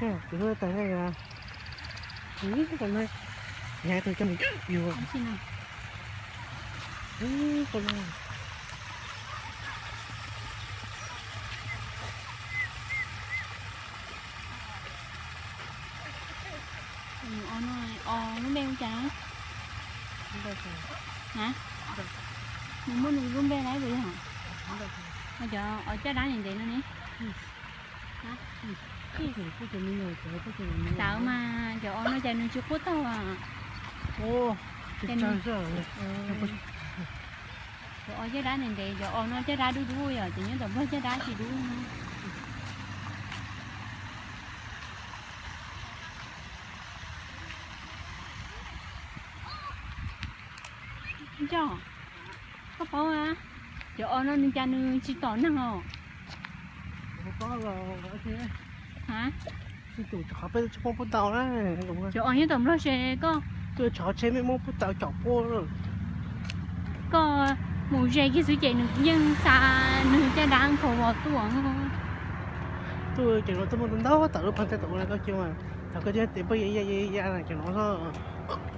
Kuv hlub tag, yav tug coj mus yug. Os, lub npe hu cas? Nws muaj nws lub npe lawm puas yog? Cov os caj dab ntev ntev no ne. Tawv mas cov os no cas nws tsis qub tag. Cov os caj dab ntev ntev, cov os no caj dab dub dub yom, ces nyob tom Nplog caj dab tsis dub no. Nco, koj paub a, cov os no nws cas nws tsis tom neeg os? Cov os nyob tom Nplog se koj, tsheb mej muab puab tau caum puab. Koj mus ze kiag xwb ces nws yeej xa nws caj dab nkhaus vos tuaj. Tuaj ces no tuaj muaj ntau tawm lub phav kab tom ua koj cia mas thaum koj tib tes poj ya ya ya cov no xwb.